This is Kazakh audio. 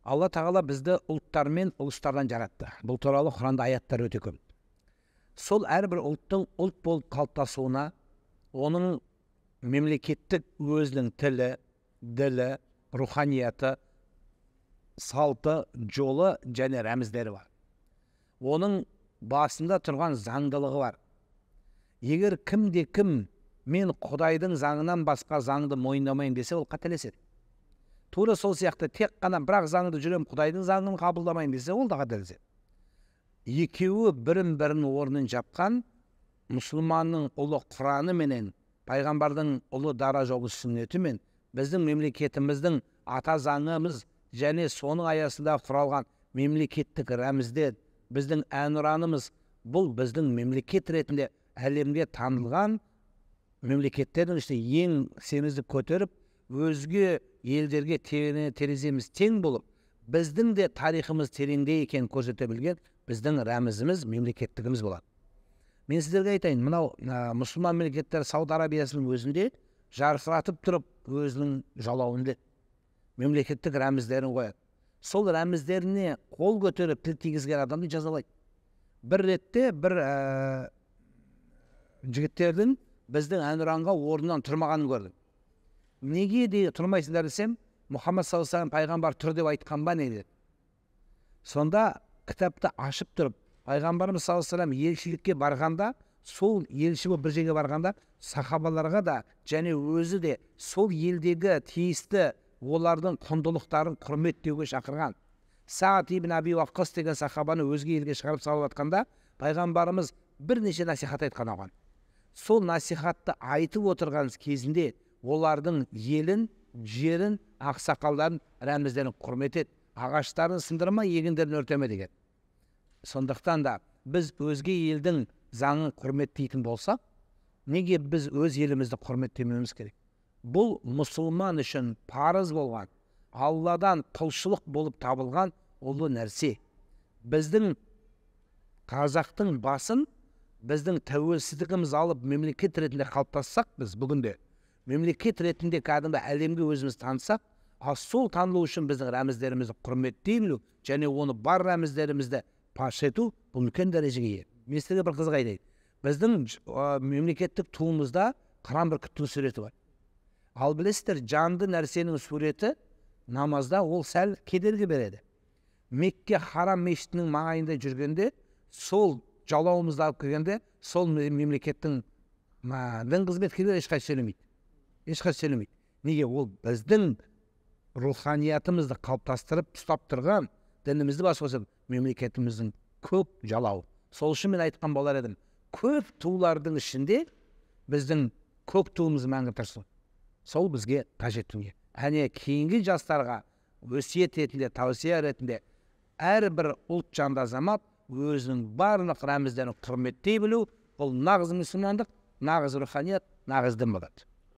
Алла тағала бізді ұлттар мен ұлыстардан жаратты. Бұл туралы Құранда аяттар өте көп. Сол әрбір ұлттың ұлт болып қалыптасуына оның мемлекеттік өзінің тілі, ділі, руханияты, салты, жолы және рәміздері бар. Оның басында тұрған заңдылығы бар. Егер кімде кім мен Құдайдың заңынан басқа заңды мойындамаймын десе, ол қателеседі. Тура сол сияқты тек қана бірақ заңды жүрем, Құдайдың заңын қабылдамаймын десе, ол да қателеседі. Екеуі бірін-бірін орнын жапқан мұсылманның ұлы Құраны менен пайғамбардың ұлы дара жолы сүннетімен біздің мемлекетіміздің ата заңымыз және соның аясында құралған мемлекеттік рәміздер, біздің әнұранымыз, бұл біздің мемлекет ретінде әлемге танылған мемлекеттердің ішінде ең семізді көтеріп, өзге елдерге тереземіз тең болып, біздің де тарихымыз тереңде екенін көрсете білген біздің рәмізіміз, мемлекеттігіміз болады. Мен сіздерге айтайын, мынау мұсылман мемлекеттер Сауд Арабиясының өзінде жарқыратып тұрып өзінің жалауын іледі, мемлекеттік рәміздерін қояды. Сол рәміздеріне қол көтеріп тіл тигізген адамды жазалайды. Бір ретте бір жігіттердің біздің әнұранға орнынан тұрмағанын көрдім. Неге де тұрмайсыңдар десем, Мұхаммад саллаллаху алейхи вассалам пайғамбар тұр деп айтқан ба не деді. Сонда кітапты ашып тұрып, пайғамбарымыз саллаллаху алейхи вассалам елшілікке барғанда, сол елші болып бір жерге барғанда, сахабаларға да және өзі де сол елдегі тиісті олардың құндылықтарын құрметтеуге шақырған. Саад ибн Аби Уаққас деген сахабаны өзге елге шығарып салып жатқанда, пайғамбарымыз бірнеше насихат айтқан оған. Сол насихатты айтып отырған кезінде олардың елін, жерін, ақсақалдарын, рәміздерін құрмет ет, ағаштарын сындырма, егіндерін өртеме деген. Сондықтан да біз өзге елдің заңын құрметтейтін болсақ, неге біз өз елімізді құрметтемеуіміз керек? Бұл мұсылман үшін парыз болған, Алладан құлшылық болып табылған ұлы нәрсе. Біздің қазақтың басын, біздің тәуелсіздігіміз алып мемлекет ретінде қалыптассақ, біз бүгінде мемлекет ретінде кәдімгі әлемге өзіміз танысақ, ал сол танылу үшін біздің рәміздерімізді құрметтей білу және оны бар рәміздерімізді паш ету бұл үлкен дәрежеге ие. Мен сіздерге бір қызық айтайын. Біздің мемлекеттік туымызда қыран бүркіттің суреті бар. Ал білесіздер, жанды нәрсенің суреті намазда ол сәл кедергі береді. Мекке харам мешітінің маңайында жүргенде, сол жалауымызды алып келгенде, сол мемлекеттің дін қызметкерлері ешқайсы сөйлемейді. Ешқайсы сөйлемейді. Неге? Ол біздің руханиятымызды қалыптастырып, ұстап тұрған дінімізді басып қосып, мемлекетіміздің көк жалауы. Сол үшін мен айтқан болар едім, көп тулардың ішінде біздің көк туымыз мәңгі тұрсын. Сол бізге қажет дүние. Әне кейінгі жастарға өсиет ретінде, таусия ретінде әрбір ұлт жанды азамат өзінің барлық рәміздерін құрметтей білу, бұл нағыз мұсылмандық, нағыз руханият, нағыз дін болады.